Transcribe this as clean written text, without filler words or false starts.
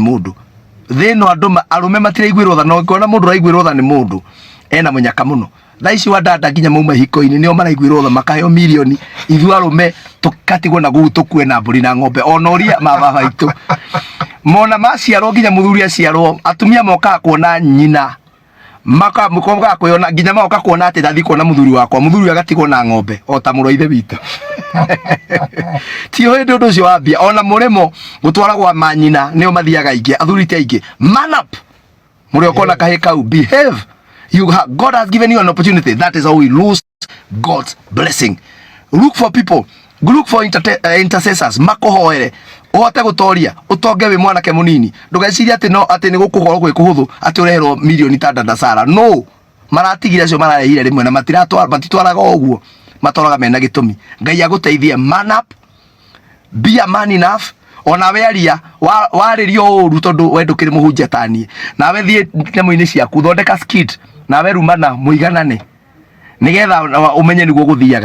mũndũ. Thĩ ĩno andũ arũme matiraiguĩrwo tha, na ũngĩona mũndũ ũraiguĩrwo tha nĩ mũndũ ena mũnyaka mũno. Thaa ici wandanda nginya mauma ihiko-inĩ nĩo maraiguĩrwo tha makaheo mirioni, ithuĩ arũme tũkatigwo na gũu tũkue na mbũri na ng'ombe ona ũria mababa aitũ mona maciarwo nginya mũthuri aciarwo atumia mokaga kuona nyina mokaga kwĩona nginya magoka kuona atĩ ndathiĩ kuona mũthuri wakwa, mũthuri agatigwo na ng'ombe o ta mũrũ wa ithe witũ. Ti hĩndĩ ũndũ ũcio wambia ona mũrĩmo gũtwaragwo manyina nĩo mathiaga aingĩ, athuri ti aingĩ. Man up, mũrĩ ũkona kahĩ kau, behave. God has given you an opportunity. That is how we lose God's blessing. Look for people, look for intercessors makuhoere uhote gutoria utonge wi mwanake munini. Ndugecirie ati no ati ni gukuhoro gwi kuhuthu ati ureherwo milioni ta dada Sara. No maratigire acio mararehire rimwe na matiratwara, matitwaraga uguo, matwaraga mena gitumi. Ngai aguteithie. Man up, be a man enough. Ona we aria warĩrio ũru tondũ we ndũkĩrĩ mũhunjia taniĩ, nawe thiĩ nyamũ-inĩ ciaku, thondeka skit, nawe rumana mũiganane nĩgetha ũmenye nĩguo gũthiaga.